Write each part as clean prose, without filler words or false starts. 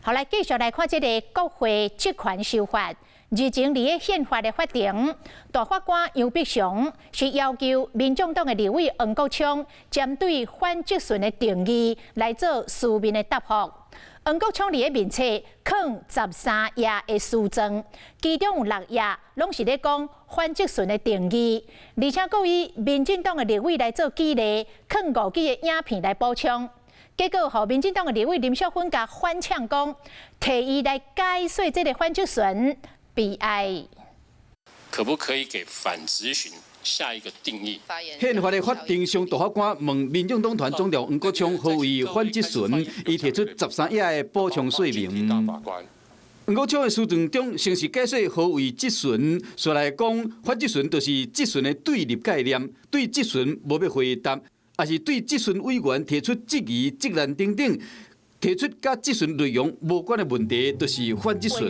好，來繼續來看這个國會職權修法。日前佇个憲法的法庭，大法官楊碧祥是要求民眾黨的立委黃國昌針對反質詢的定義來做書面的答覆。黃國昌佇个面冊囥13頁的書狀，其中有6頁攏是咧講反質詢的定義，而且閣以民進黨的立委來做舉例，囥五支的影片來補充。結果，予民進黨的立委林淑芬共反嗆講，提伊來解說這个反質詢，悲哀。可不可以給反質詢下一個定義？憲法的法庭上，大法官問民眾黨團總召黃國昌何謂反質詢，伊提出13頁的補充說明。黃國昌的書狀中，先是解說何謂質詢，紲來講反質詢就是質詢的對立概念，對質詢無欲回答，抑是對質詢委員提出質疑、質難等等，提出佮質詢內容無關的問題，就是反質詢。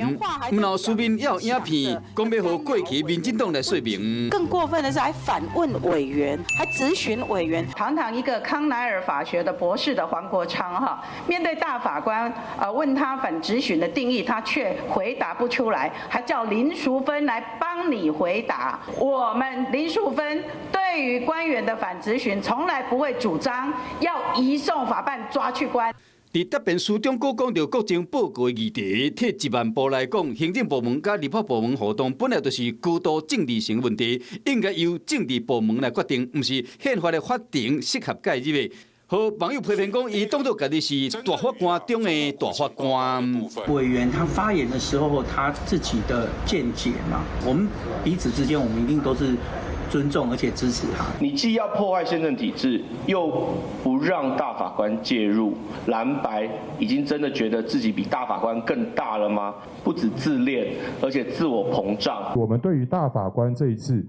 然後書面猶有影片，講欲予過去民進黨來說明。更過分的是，還反問委員，還質詢委員。堂堂一個康奈爾法學的博士的黃國昌，哈，面對大法官，問他反質詢的定義，他卻回答不出來，還叫林淑芬來幫你回答。我們林淑芬對於官員的反質詢，從來不會主張要移送法辦抓去關。佇答辯書中，閣講著國情報告的議題，退一萬步來講，行政部門佮立法部門互動本來就是高度政治性問題，應該由政治部門來決定，毋是憲法的法庭適合介入的。予網友批評講，伊當作家己是大法官中的大法官。委員他發言的時候，他自己的見解嘛，我們彼此之間，我們一定都是尊重而且支持他。你既要破壞憲政體制，又不讓大法官介入，藍白已經真的覺得自己比大法官更大了嗎？不止自戀，而且自我膨脹。我們對於大法官這一次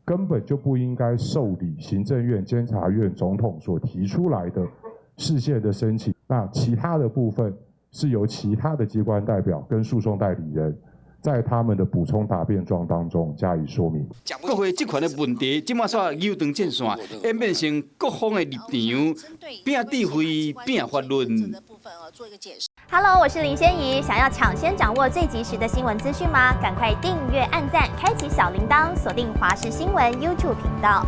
根本就不應該受理行政院、監察院、總統所提出來的釋憲的申請，那其他的部分是由其他的機關代表跟訴訟代理人，在他們的補充答辯狀當中加以說明。國會職權的問題，這馬煞扭斷戰線，演變成各方的立場，拼智慧，拼法論。 Hello，我是林仙怡，想要搶先掌握最及時的新聞資訊嗎？趕快訂閱、按讚、開啟小鈴鐺，鎖定華視新聞 YouTube 頻道。